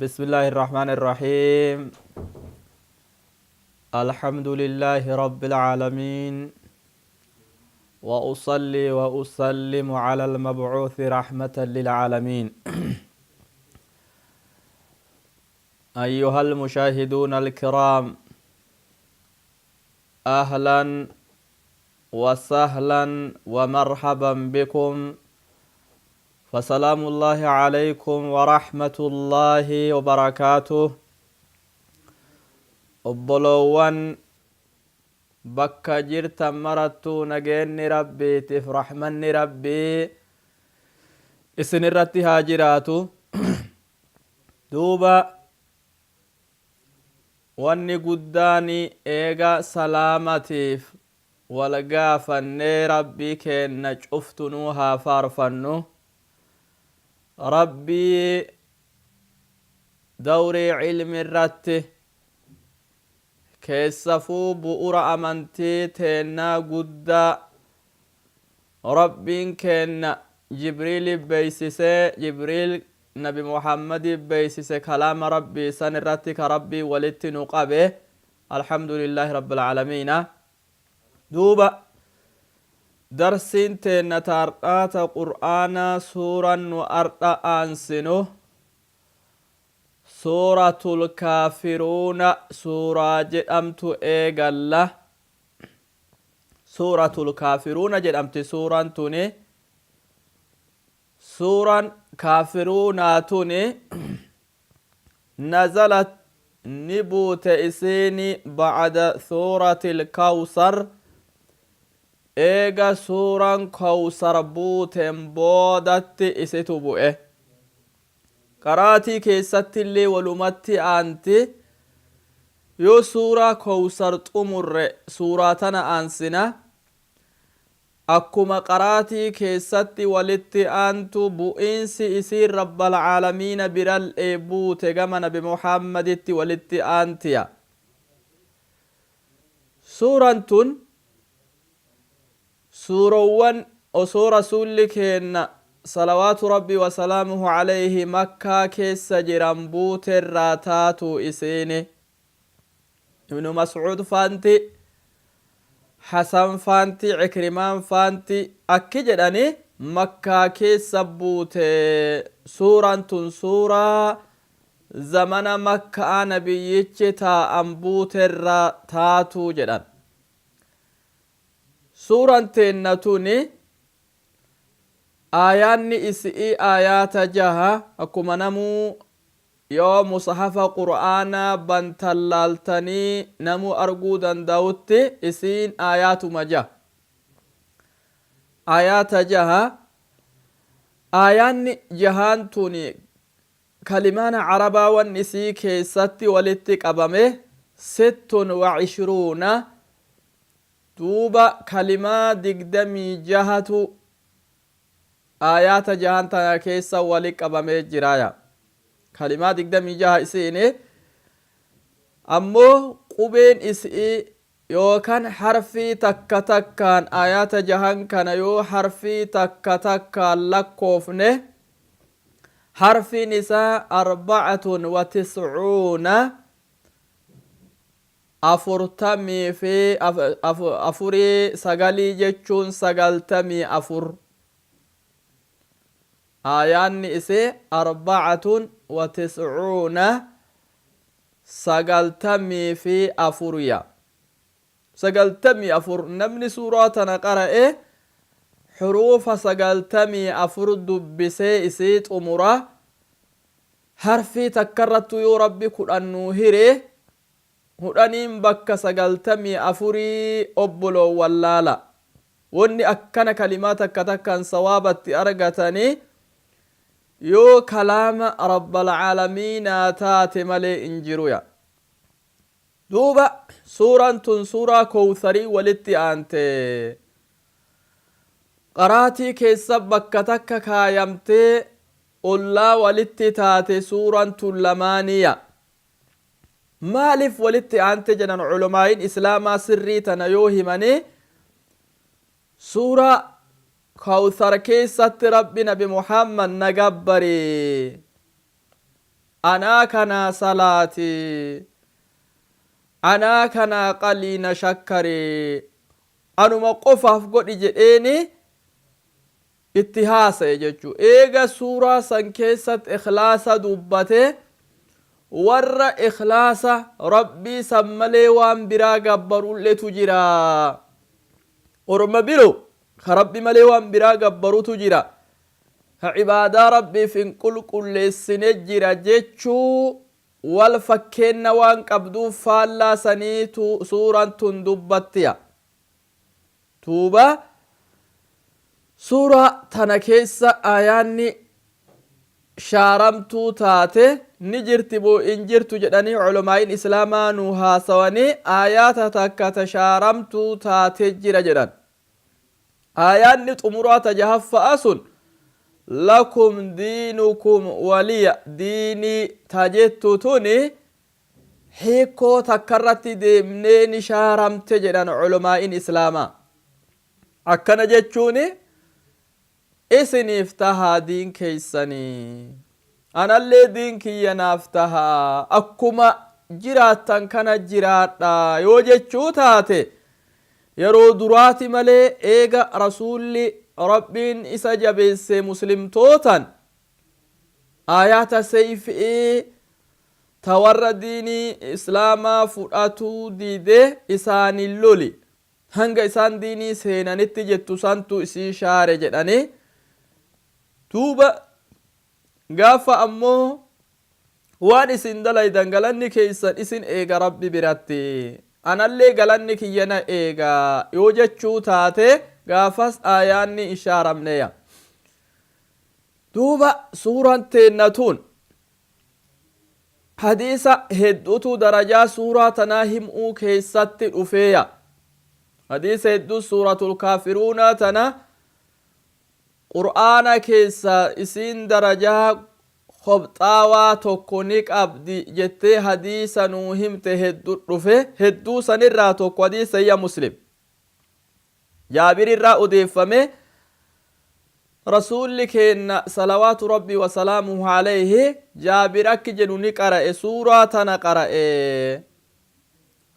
بسم الله الرحمن الرحيم. الحمد لله رب العالمين، وأصلي وأسلم على المبعوث رحمة للعالمين. أيها المشاهدون الكرام، أهلا وسهلا ومرحبا بكم، فسلام الله عليكم ورحمة الله وبركاته. Obboloowwan, bakka jirtan marattuu nageenni Rabbiitiif rahmanni Rabbii isin irratti haa jiraatu. Duuba wanni guddaan, eega salaamatiif wal gaafannee, Rabbii keenna cuftunuu haa faarfannu. Rabbii dawrii cilmi irratti, keessafuu bu'ura amantii teennaa guddaa, Rabbiin keenna Jibriili beeysisee, Jibriil Nabi Muhammadi beeysise, kalaama Rabbii san irratti ka Rabbii walitti nu qabe, alhamdulillaahi rabbil aalamiina. Duuba darsiin teenna taardhaata Qur'aanaa, suuran nu ardha aansinu Suuratul Kaafiruuna suuraa jedhamtu eegalla. Suuratul Kaafiruuna jedhamti suuraan tuni. Suuraan Kaafiruunaa tuni nazalat, ni buute isiini, ba'ada suuratil Kawsar, eega suuraan Kawsar buuteen boodatti isitu bu'e. Qaraatii keessattillee walumatti aanti. Yoo suuraa Kowsar xumurre, suuraa tana aansina. Akkuma qaraatii keessatti walitti aantu, bu'iinsi isiin Rabbal Aalamiina biral'ee buute gama Nabi Muhammaditti walitti aantiya. Suuraan tun suurowwan osoo Rasuulli keenna salawaatu Rabbii wasalaamuhu aleyhi Makkaa keessa jiran buuterraa taatu isiini. Ibnu Mas'uud faanti, Hasan faanti, Ikrimaan faanti akki jedhani Makkaa keessa buute. Suuraan tun suuraa zamana Makkaa nabiyyichi taa'an buuterraa taatu jedhan. Suuraan teenna tuni aayaanni isi'ii aayaata jaha. Akkuma namuu yoo musahafa Qur'aanaa bantan laaltanii namuu arguu danda'utti, isiin aayaatuma jaha. Aayaata jaha. Aayaanni jahaan tuni kalimaan Arabaa wanni isii keessatti walitti qabame 26, duuba kalimaa 26tu aayaata jahan tana keessa wali qabamee jiraaya. Kalimaa 26 isiini. Ammoo qubeen isii yookaan harfii takka takkaan, aayaata jahan kana yoo harfii takka takkaan lakkoofne, harfiin isaa 94, afurtamii fi afurii sagalii jechuun 94. Aayaanni isii 94, 94 ya 94. Namni suuraa tana qara'e huruufa 94 dubbisee isii xumura. Harfii takkarrattu yoo Rabbi 10 nuu hire, 10n bakka 94. Obboloowwan, laala, wanni akkana kalimaa takka takkaan sawaabatti argatanii yoo kalaama Rabbal Aalamiinaa taate malee hin jiruya. Duuba suuraan tun suuraa Kowtharii walitti aante. Qaraatii keessa bakka takka kaayamtee ollaa walitti taate suuraan tun lamaaniya. Maaliif walitti aante jedhan ulamaa'iin Islaamaa sirrii tana yoo himanii, suuraa Kawthar keessatti Rabbi Nabi Muhammad na gabbari. Anaa kanaa salaati, anaa kanaa qalii na shakkari, anuma qofaaf godhi jedheeni itti haasaye jechu. Eega suuraa san keessatti ikhlaasa dubbate, warra ikhlaasa Rabbii san malee waan biraa gabbarulletu jira. Orma biro ka Rabbi malee waan biraa gabbarutu jira. Ka ibaadaa Rabbiif hin qulqulleessine jira jechuu wal fakkeenna waan qabduuf faallaa saniitu suuraan tun dubbattiya. Duuba suuraa tana keessa aayaanni shaaramtuu taate ni jirti moo hin jirtu jedhanii ulamaa'iin islaamaa nu haasawanii aayaata takka ta shaaramtuu taate jira jedhan. Aayaanni xumuraa ta jahaffa'a sun lakum diinukum waliya diinii ta jettu tuni hiikkoo takkarratti deemnee ni shaaramte jedhan ulamaa'iin islaamaa. Akkana jechuun isiniif tahaa diin keessanii. Anallee diin kiyya naaf tahaa akkuma jiraattan kana jiraadha yoo jechuu taate yeroo duraati malee eega rasuulli Rabbiin isa jabeesse muslimtootan aayaata seyfi'ii ta warra diinii islaamaa fudhatuu dide isaanin loli hanga isaan diinii seenanitti jettu santu isii shaare jedhanii. Duuba gaafa ammoo waan isin dalaydan galanni keessan isin eega Rabbi biratti, anallee galanni kiyya na eega yoo jechuu taate gaafas aayaanni hin shaaramneya. Duuba suuraan teenna tun hadiisa hedduutu darajaa suuraa tanaa him'uu keessatti dhufeeya. Hadiisa hedduu suuratul kaafiruunaa tana qur'aana keessa isiin darajaa kobxaawaa tokko ni qabdi jettee hadiisa nuu himte heddu dhufe. Hedduu sanirraa tokko hadiisa iya Muslim Jaabir irraa odeeffame. Rasuulli keenna salawaatu rabbii wasalaamuhu alayhi Jaabir akki jedhu ni qara'e, suuraa tana qara'e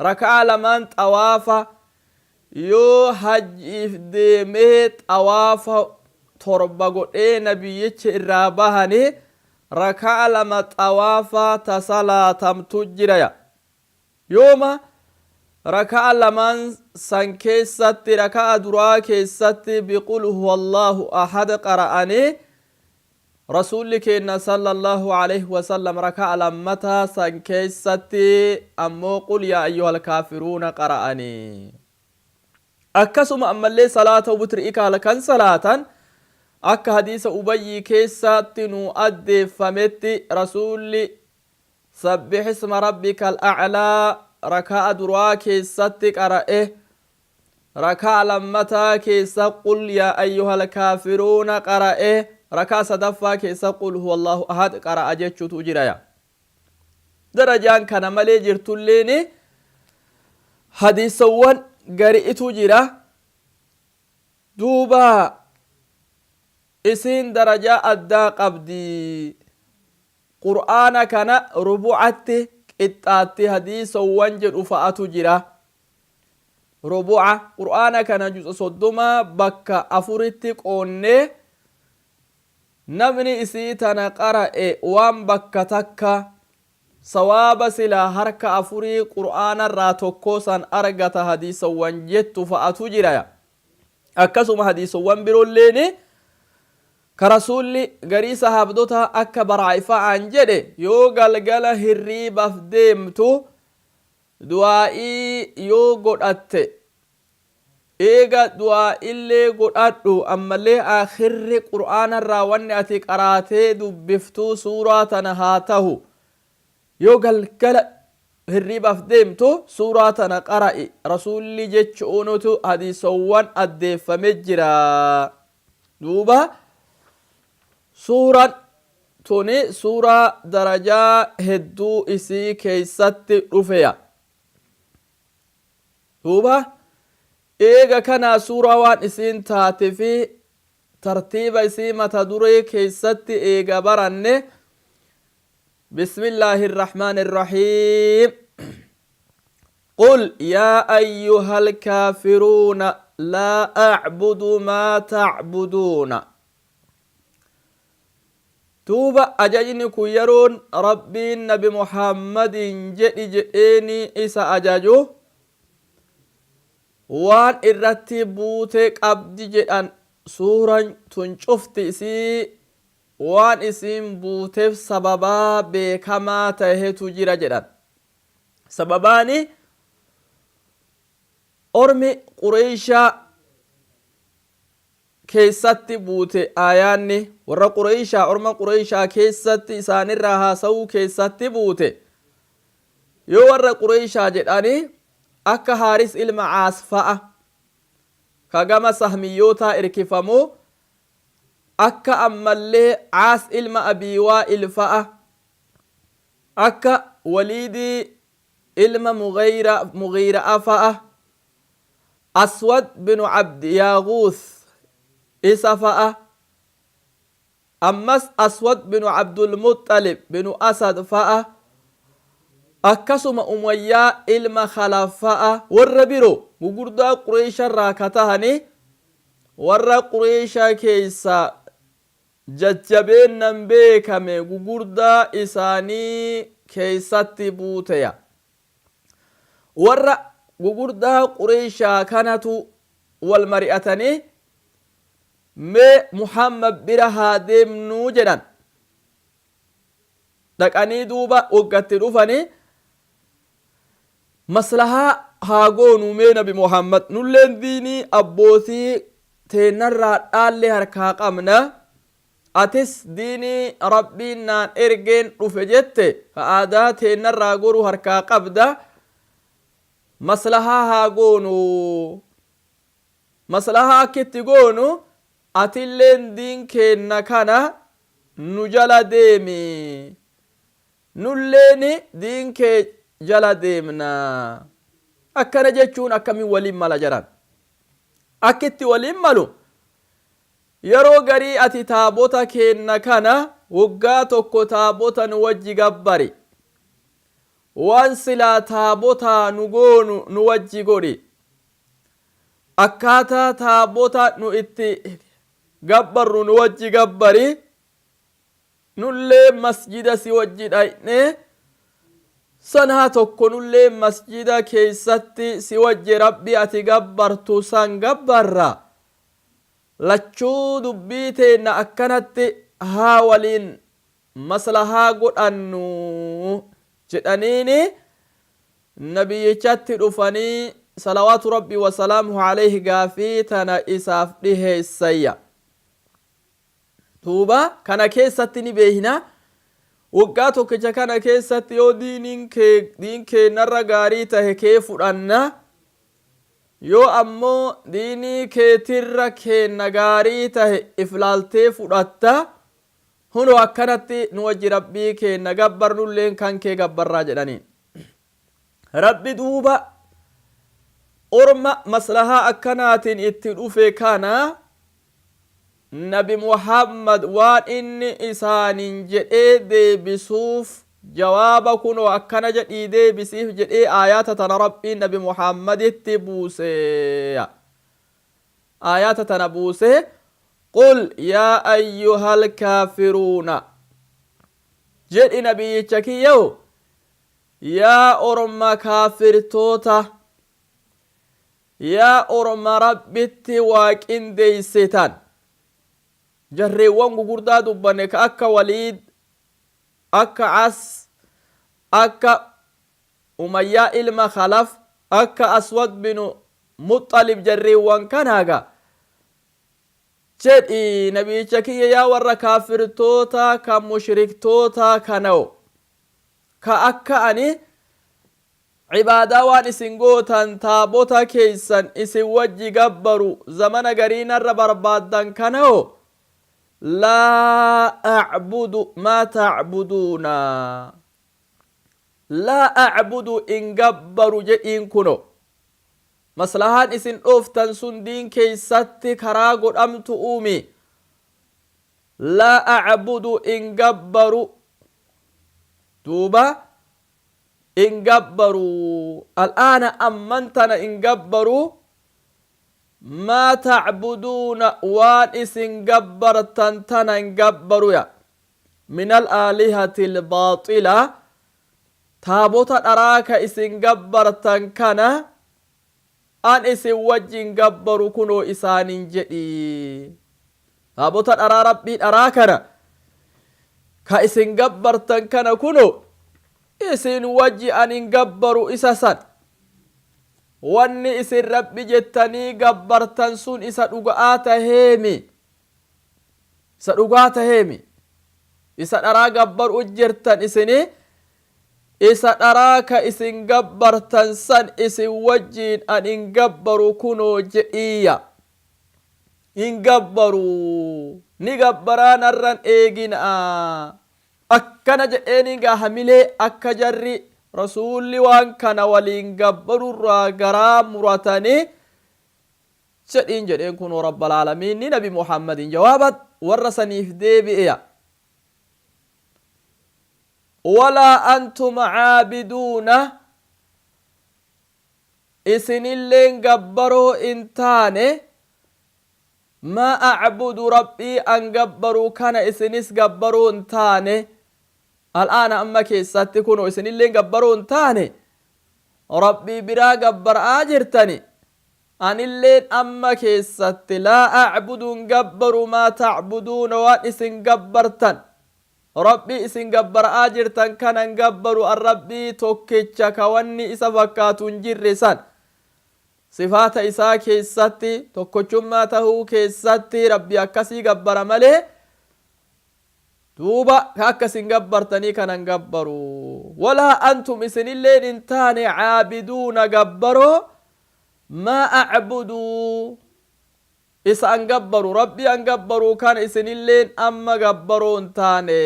raka'aa lamaan xawaafa yoo hajjiif deemee xawaafa 7 godhee nabiyyicha irraa bahani raka'a 2 xawaafaa ta salaatamtu jiraya. Yooma raka'a lamaan san keessatti raka'a duraa keessatti biqul huwallaahu ahad qara'anii Rasuulli keenna sallallaahu aleyhi wasallam raka'a lammataa san keessatti ammoo qul yaa ayyuhal kaafiruuna qara'anii. Akkasuma ammallee salaata witri'i ka halkan salaatan akka hadiisa Ubayyii keessatti nuu addeeffametti Rasuulli Sabbih isma rabbikal a'laa raka'a duraa keessatti qara'e. Raka'a lammataa keessa qul yaa ayyuhal kaafiruuna qara'e. Raka'a sadaffaa keessa qul huwallahu ahad qara'a jechuutu jiraya. Darajaan kana malee jirtulleeni hadiisawwan gari'itu jira. Duuba isiin darajaa addaa qabdi. Qur'aana kana rubu'atti qixxaatti hadiisowwan jedhu fa'atu jira. Rubu'a Qur'aana kana juza 30 bakka afuritti qoonnee namni isii tana qara'e waan bakka takka sawaaba silaa harka afurii Qur'aanarraa tokkoo san argata hadiisowwan jettu fa'atu jira. Akkasuma hadiisowwan biroolleeni ka Rasuulli garii sahaabdotaa akka Baraa'i fa'aan jedhe yoo galgala hirriibaf deemtu du'aa'ii yoo godhatte eega du'aa'illee godhadhu ammallee aakhirri qur'aanarraa wanni ati qaraatee dubbiftuu suuraa tana haa tahu, yoo galgala hirriibaf deemtu suuraa tana qara'i Rasuulli jechu'uunutu hadiisowwan addeeffame jira. Duuba suuran tuni suuraa darajaa hedduu isii keeysatti dhufeya. Duuba eega kanaa suuraa waan isiin taate fi tartiiba isii mata duree keeysatti eega baranne. بسم الله الرحمن الرحيم. قل يا أيها الكافرون لا أعبد ما تعبدون. Duuba ajajni kun yeroon Rabbiin Nabi Muhammadiin jedhi jedheeni isa ajaju waan irratti buute qabdi jedhan. Suuran tun cufti isii waan isiin buuteef sababaa beekamaa tahetu jira jedhan. Sababaani ormi Qureyshaa keessatti buute, aayaanni warra Qureyshaa, orma Qureyshaa keessatti isaanirraa haasawuu keessatti buute. Yoo warra Qureyshaa jedhani, akka Haaris ilma Caas fa'a ka gama sahmiyyootaa irkifamu, akka ammallee Caas ilma Abii Waa'il fa'a, akka Waliidii ilma Mughiira'a fa'a, Aswad binu Abdi Yaaguus isa fa'a, ammas Aswad binu Abdulmuxxalib binu Asad fa'a, akkasuma Umayyaa ilma Khalaf fa'a, warra biroo gugurdaa Qureeysharraa ka tahani, warra Qureeysha keeysaa jajjabeennan beekame gugurdaa isaanii keeysatti buuteya. Warra gugurdaa Qureeyshaa kanatu wal mari'atanii, mee Muhammad bira haa deemnuu jedhan. Dhaqanii duuba woggatti dhufanii, maslahaa haa goonuu, mee Nabi Muhammad, nulleen diinii abbootii teennarraa dhaalle harkaa qabna, atis diinii Rabbiin naan ergeen dhufe jette ka aadaa teennarraa goru harkaa qabda, maslahaa haa goonu. Maslahaa akki itti goonu, atilleen diin keenna kana nu jala deemi, nulleen diin kee jala deemna. Akkana jechuun akkamiin waliin mala jaran? Akki itti waliin malu, yeroo garii ati taabota keenna kana woggaa tokko taabota nu wajji gabbari, waan silaa taabotaa nu goonu nu wajji godhi, akkaataa taabota nu itti gabbarru nu wajji gabbari, nullee masjida si wajji dhayne sanaa tokko nullee masjida keeysatti si wajji Rabbi ati gabbartu san gabbarra, lachuu dubbii teenna akkanatti haa waliin maslahaa godhannu jedhaniini nabiyyichatti dhufanii, salawaatu Rabbii wasalaamuhu alayhi, gaafii tana isaaf dhiheessayya. Duuba kana keessatti ni beekna, waggaa tokkicha kana keessatti yoo diiniin kee diin keennarra gaarii tahe kee fudhanna, yoo ammoo diinii keetirra keenna gaarii tahe if laaltee fudhatta, hunoo akkanatti nu wajji Rabbii keenna gabbarnulleen kan kee gabbarraa jedhaniin. Rabbi duuba orma maslahaa akkanaatiin itti dhufe kana Nabi Muhammad waan inni isaanin jedhee deebisuuf, jawaaba kunoo akkana jedhii deebisiif jedhee aayaata tana Rabbiin Nabi Muhammaditti buuse. Aayaata tana buuse: qul yaa ayyuhal kaafiruuna, jedhi nabiyyicha kiyyaw, yaa orma kaafirtoota, yaa orma Rabbitti waa qindeeysitan, jarreewwan gugurdaa dubbanne ka akka Waliid, akka As, akka Umayyaa ilma Khalaf, akka Aswad binu Muxxalib, jarreewwan kanaaga jedhi nabiyyicha kiyya, yaa warra kaafirtoota ka mushriktootaa kanawo, ka akka ani cibaadaa waan isin gootan taabota keeysan isin wajji gabbaru zamana garii narra barbaaddan kanawo, laa a'budu maa ta'buduuna, laa a'budu in gabbaru jedhiin. Kuno maslahaan isin dhooftan sun diin keeysatti karaa godhamtu'uumi. Laa a'budu in gabbaru. Duuba in gabbaru, al'aana amman tana in gabbaru, maa tacbuduuna waan isin gabbartan tana hin gabbaruya, min alaalihati albaaxila, taabota dharaa ka isin gabbartan kana an isin wajjin gabbaru kunoo isaanin jedhi. Taabota dharaa, rabbii dharaa kana ka isin gabbartan kana kunoo isin wajji an hin gabbaru isa san. Wanni isin rabbi jettanii gabbartan sun isa dhuga'aa taheemi, isa dhugaa taheemi, isa dharaa gabbaru jirtan isini, isa dharaa ka isin gabbartan san isin wajjiin an hin gabbaru kunoo jedhiiyya. Hin gabbaru, ni gabbaraa narran eegina'a akkana jedheeni gaa hamilee akka jarri rasuulli waan kana waliin gabbarurraa garaa muratanii jedhiin jedheen kunoo. Rabbal aalamiinni nabi Muhammadin jawaaba warra saniif deebi'eya. Walaa antum caabiduuna, isinilleen gabbaroo in taane, maa acbudu, rabbii an gabbaru kana isinis gabbaroo hin taane, al'aana amma keessatti kunoo isinilleen gabbaroo hin taane, rabbii biraa gabbara'aa jirtani, anilleen amma keessatti laa acbudu hin gabbaru, maa tacbuduuna waan isin gabbartan, rabbii isin gabbara'aa jirtan kana hin gabbaru an, rabbii tokkicha ka wanni isa fakkaatu hin jirre san, sifaata isaa keessatti tokkochummaa tahuu keessatti rabbii akkasii gabbara malee duuba ka akka isin gabbartanii kana hin gabbaru. Walaa antum isinilleen hin taane, caabiduuna gabbaroo, maa acbudu isa an gabbaru, rabbii an gabbaru kana isinilleen amma gabbaroo hin taane.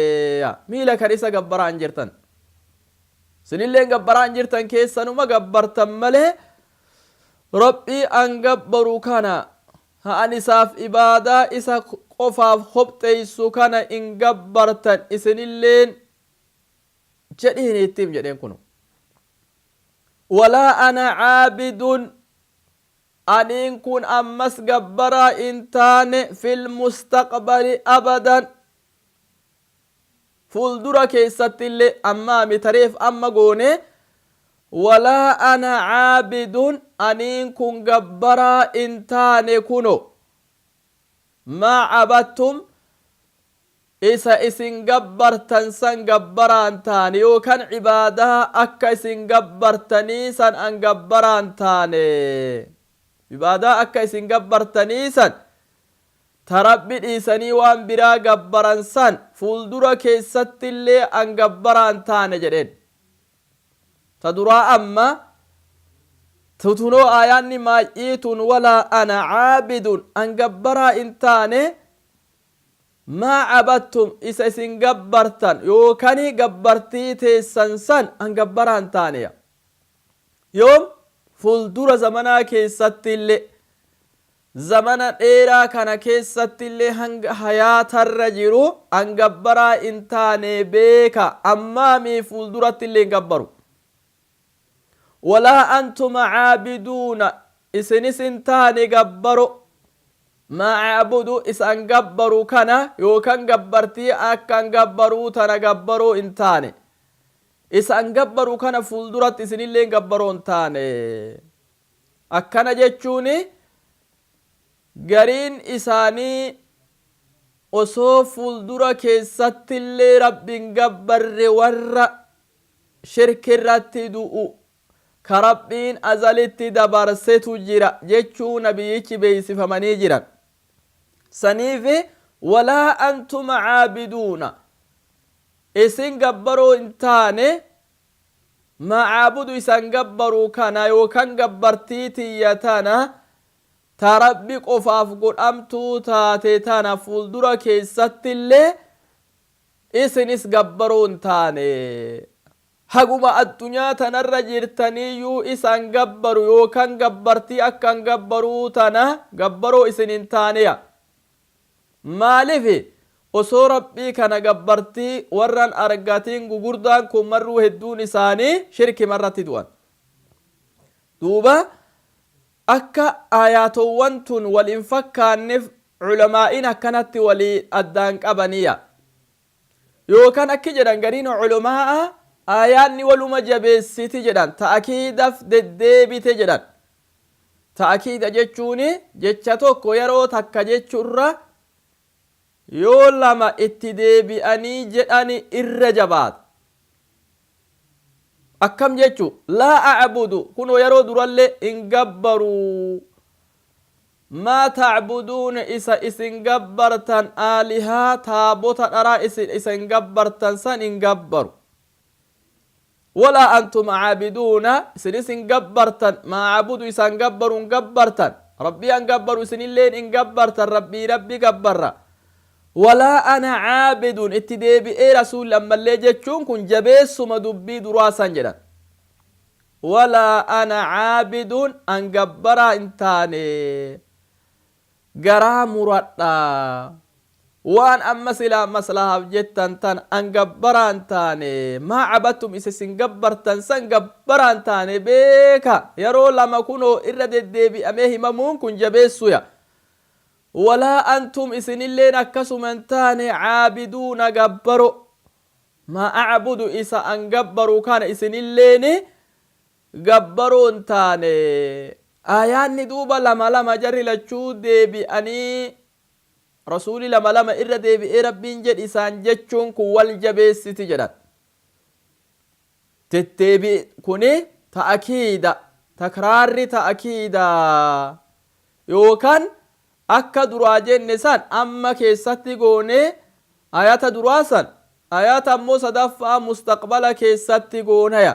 Miila kan isa gabbaraa hin jirtan, isinilleen gabbaraa hin jirtan, keessanuma gabbartan malee rabbii an gabbaru kana ha an isaaf ibaadaa isa qofaaf hobxeeysu kana hin gabbartan isinilleen jedhiin ittiin jedheen kunu. Walaa ana caabidun, aniin kun ammas gabbaraa in taane, fil mustaqbali abadan, fuuldura keessatti illee, ammaami tareef amma goone, walaa ana caabidun, aniin kun gabbaraa in taane kuno, maa cabattum isa isin gabbartan san gabbaraan taane, yookaan ibaadaa akka isin gabbartanii san an gabbaraan taane, ibaadaa akka isin gabbartanii san ta rabbi dhiisanii waan biraa gabbaran san fuuldura keessattillee an gabbaraan taane jedheen. Ta duraa amma tutunoo aayaanni maay'ii tun, walaa ana caabidun an gabbaraa in taane, maa cabattum isa isin gabbartan yookani gabbartii teessan san an gabbaraa hin taaneya. Yoom? Fuuldura zamanaa keessattillee, zamana dheeraa kana keessattillee hanga hayaatarra jiru an gabbaraa hin taane beeka, ammaamii fuuldurattillee hin gabbaru. Walaa antum caabiduuna isinis hin taane gabbaro, maa acbudu isa an gabbaru kana yookan gabbartii akka an gabbaruu tana gabbaroo hin taane, isa an gabbaru kana fuulduratti isinilleen gabbaroo hin taane. Akkana jechuun gariin isaanii osoo fuuldura keessattillee rabbi hin gabbarre warra shirkirratti du'u ka rabbiin azalitti dabarsetu jira jechuu nabiyyichi beeysifamanii jiran. Saniif walaa antum caabiduuna isin gabbaroo hin taane, maa caabudu isan gabbaru kana yookan gabbartii tiyya tana ta rabbi qofaaf godhamtuu taate tana fuuldura keessattillee isinis gabbaroo hin taane. Haguma addunyaa tanarra jirtaniiyyuu isan gabbaru yookaan gabbartii akkan gabbaruu tana gabbaroo isin hin taaneya. Maalifi? Osoo Rabbii kana gabbartii warran argatin gugurdaan kun marruu hedduun isaanii shirkimarratti du'an. Duuba akka aayaatowwan tun wal hin fakkaannef ulamaa'iin akkanatti walii addaan qabaniya. Yookaan akki jedhan gariin ulamaa'a, aayaanni waluma jabeessiti jedhan, ta'kiidaf deddeebite jedhan. Ta'kiida jechuun jecha tokko yeroo takka jechurra yoo lama itti deebi'anii jedhani irra jabaata. Akkam jechu? Laa a'budu, kunoo yeroo durallee hin gabbaru, maa ta'buduuna, isa isin gabbartan, aalihaa, taabota dharaa isin isa hin gabbartan san hin gabbaru. Walaa antum caabiduuna, isinis hin gabbartan, maa a'budu, isaan gabbaru hin gabbartan. Rabbii an gabbaru isinilleen hin gabbartan, Rabbii Rabbi gabbarra. Walaa ana caabidun itti deebi'ee Rasuulli ammallee jechuun kun jabeessuma dubbii duraa san jedhan. Walaa ana caabidun, an gabbaraa hin taane, garaa muradha. Waan amma silaa maslahaaf jettan tana an gabbaraa hin taane, maa cabattum, isa isin gabbartan san gabbaraa hin taane beeka. Yeroo lama kunoo irra deddeebi'amee himamuun kun jabeessuya. Walaa antum, isinilleen akkasuma hin taane, caabiduuna, gabbaro, maa a'budu, isa an gabbaru kana isinilleen gabbaroo hin taane. Aayaanni duuba lama lama jarri lachuu deebi'anii Rasuuli lama lama irra deebi'ee Rabbiin jedhi isaan jechuun kun wal jabeessiti jedhan. Deddeebi'i kuni ta'kiida, takraarri ta'kiida, yookaan akka duraa jenne san amma keessatti goonee ayata duraa san, ayata ammoo sadaffaa mustaqbala keessatti goonaya.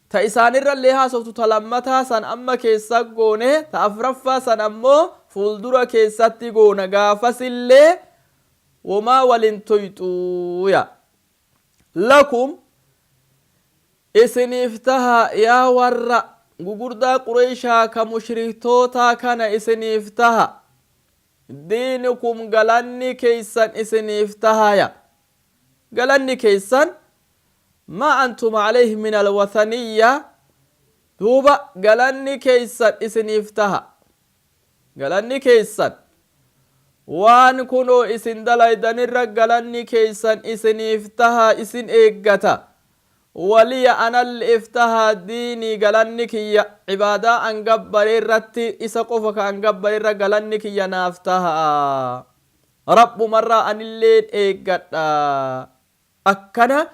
Ta isaanirrallee haasoftu ta lammataa san amma keessa goone, ta afraffaa san ammoo fuuldura keessatti goona, gaafasillee womaa walin tuyxuuya. Lakum, isiniif taha, yaa warra gugurdaa Qureyshaa ka mushriktootaa kana isiniif taha, diinukum, galanni keeysan isiniif tahaya. Galanni keeysan, maa antum alayhi min alwathaniyya, duuba galanni keeysan isiniif taha, galanni keeysan waan kunoo isin dalaydanirra galanni keeysan isiniif taha, isin eeggata. Waliya, analle'ef taha, diinii, galanni kiyya ibaadaa an gabbare irratti, isa qofa ka an gabbare irra galanni kiyya naaf taha, Rabbumarraa anilleen eeggadha. Akkana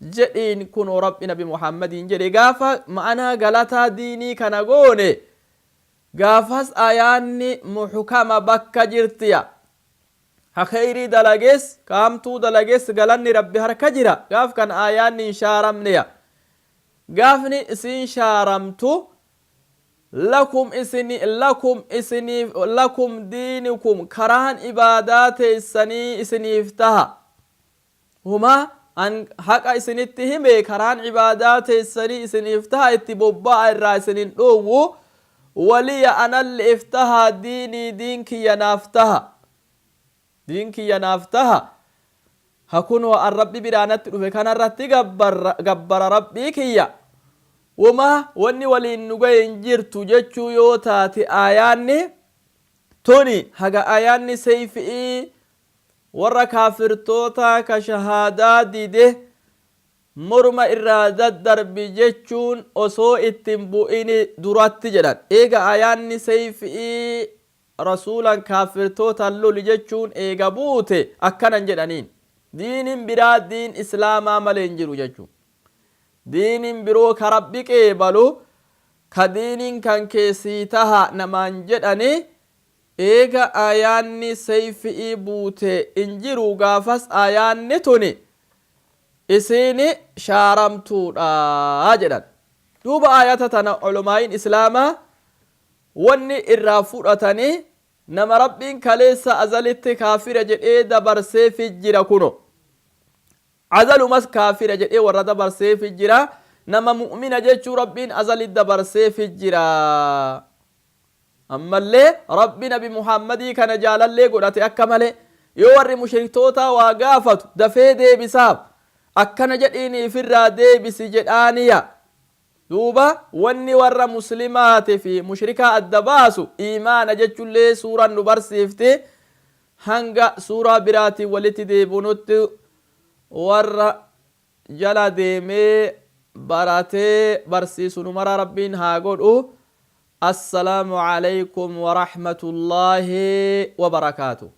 jedhiin kunoo Rabbi nabi Muhammadiin jedhe. Gaafa ma'anaa galataa diinii kana goone, gaafas ayaanni muhkama bakka jirtiya. Ha kheyrii dalages ka hamtuu dalages galanni Rabbi harka jira. Gaaf kan ayaanni hin shaaramneya. Gaafni isiin shaaramtu, lakum isini lakum isiniif, lakum diinikum, karaan ibaadaa teessanii isiniif taha. Huma an haqa isinitti hime, karaan ibaadaa teessanii isiniif taha, itti bobba'a, irraa isin hin dhoowwu. Waliya, analle'ef taha, diinii, diin kiyya naaf taha, diin kiyya naaf taha. Ha kunoo an Rabbi biraa natti dhufe kanarratti gabbara Rabbii kiyya. Womaa wanni waliin nu gaye hin jirtu jechuu yoo taate, aayaanni tuni haga aayaanni seyfi'ii warra kaafirtootaa ka shahaadaa dide morma irraa daddarbi jechuun osoo itti hin bu'ini duratti jedhan. Eega aayaanni seyfi'ii Rasuulan kaafirtootaan loli jechuun eega buute akkana hin jedhaniin. Diinin biraa diin islaamaa malee hin jiru jechuun. Diinin biroo ka Rabbi qeebalu, ka diinin kan kee sii taha namaan jedhani, eega aayaanni seyfi'ii buute hin jiru. Gaafas aayaanni tuni isiin shaaramtuudha jedhan. Duuba aayata tana ulumaa'iin islaamaa wanni irraa fudhatanii, nama Rabbiin kaleessa azalitti kaafira jedhee dabarseefi jira, kuno azalumas kaafira jedhee warra dabarseefi jira, nama mu'mina jechuu Rabbiin azali dabarseefi jira. Ammallee Rabbi nabi Muhammadii kana jaalallee godhate akka malee. Yoo warri mushriktootaa waa gaafatu dafee deebisaaf. Akkana jedhiini ifirraa deebisi jedhaaniya. Duuba wanni warra muslimaati fi mushrikaa adda baasu iimaana jechullee suuraan nu barsiifti. Hanga suuraa biraatiin walitti deebinutti warra jala deemee baratee barsiisu nu maraa Rabbiin haa godhu. Assalaamu aleykum warahmatullaahi wabarakaatuh.